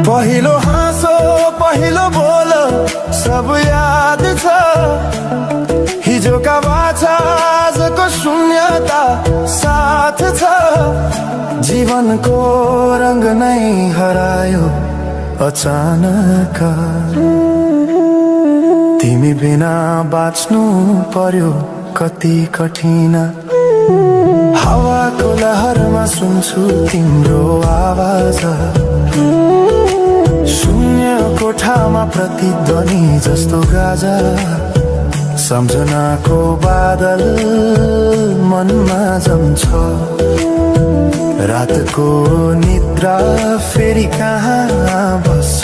पहिलो हाँसो पहिलो बोल सब याद छ, हिजोका बाछा आजको शून्यता साथ छ। जीवनको रंग नै हरायो अचानक, तिमी बिना बाँच्नु पर्यो कति कठिन। हावाको लहरमा सुन्छु तिम्रो आवाज, शून्य कोठामा प्रतिध्वनि जस्तो गाजा। सम्झनाको बादल मनमा जम्छ, रातको निद्रा फेरि कहाँ बस्छ।